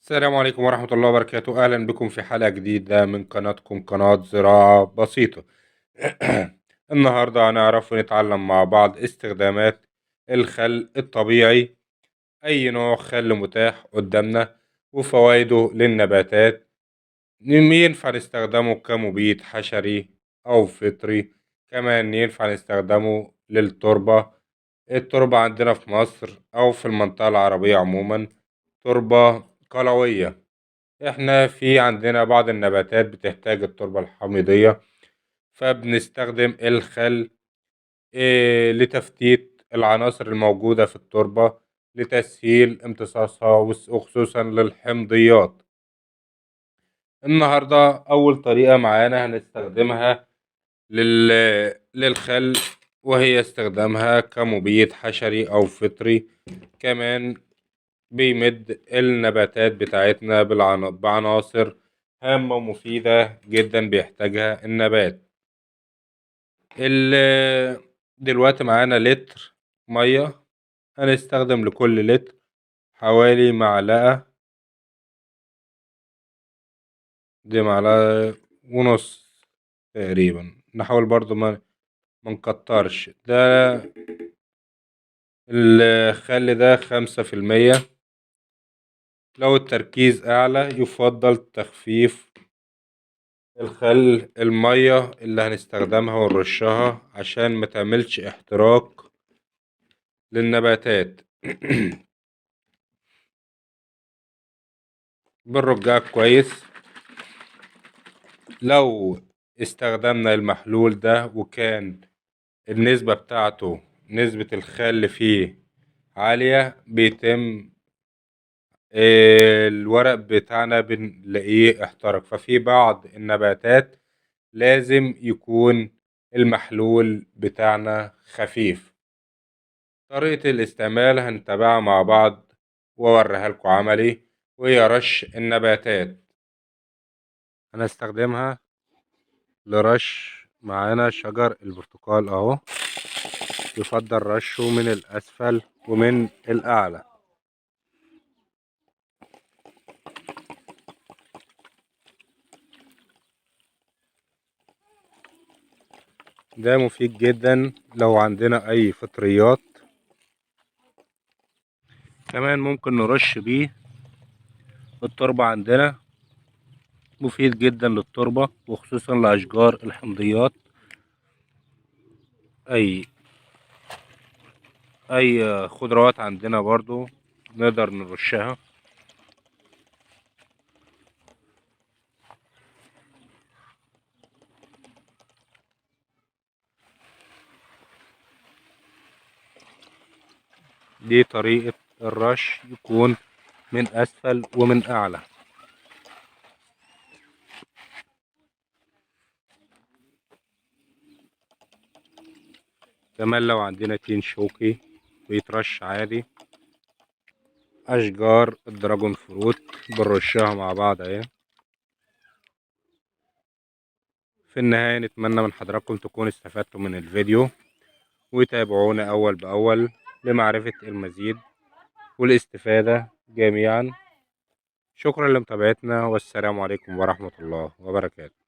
السلام عليكم ورحمة الله وبركاته. أهلا بكم في حلقة جديدة من قناتكم قناة زراعة بسيطة. النهاردة هنعرف ونتعلم مع بعض استخدامات الخل الطبيعي، أي نوع خل متاح قدامنا وفوائده للنباتات، ينفع نستخدمه كمبيد حشري أو فطري، كمان ينفع نستخدمه للتربة. التربة عندنا في مصر أو في المنطقة العربية عموما تربة قلوية، احنا في عندنا بعض النباتات بتحتاج التربة الحميضية، فبنستخدم الخل لتفتيت العناصر الموجودة في التربة لتسهيل امتصاصها وخصوصا للحمضيات. النهاردة أول طريقة معانا هنستخدمها للخل، وهي استخدامها كمبيد حشري أو فطري، كمان بيمد النباتات بتاعتنا بعناصر هامة ومفيدة جدا بيحتاجها النبات. دلوقتي معانا لتر مية، هنستخدم لكل لتر حوالي معلقة، دي معلقة ونص تقريبا، نحاول برضو ما نكترش. ده الخل ده 5%، لو التركيز أعلى يفضل تخفيف الخل المية اللي هنستخدمها ونرشها عشان ما تعملش احتراق للنباتات. بنرجها كويس. لو استخدمنا المحلول ده وكان النسبة بتاعته نسبة الخل فيه عالية، بيتم الورق بتاعنا بنلاقيه احترق. ففي بعض النباتات لازم يكون المحلول بتاعنا خفيف. طريقة الاستعمال هنتابعها مع بعض وأوريها لكم عملي، وهي رش النباتات. هنستخدمها لرش معانا شجر البرتقال اهو، يفضل رشه من الأسفل ومن الأعلى. ده مفيد جدا لو عندنا أي فطريات. كمان ممكن نرش بيه التربة عندنا، مفيد جدا للتربة وخصوصا لأشجار الحمضيات. أي خضروات عندنا برضو نقدر نرشها. دي طريقة الرش، يكون من أسفل ومن أعلى. كمان لو عندنا تين شوكي بيترش عادي. أشجار الدراجون فروت بنرشها مع بعض اهي. في النهاية نتمنى من حضراتكم تكونوا استفدتوا من الفيديو، وتابعونا أول بأول لمعرفة المزيد والاستفادة جميعا. شكرا لمتابعتنا، والسلام عليكم ورحمة الله وبركاته.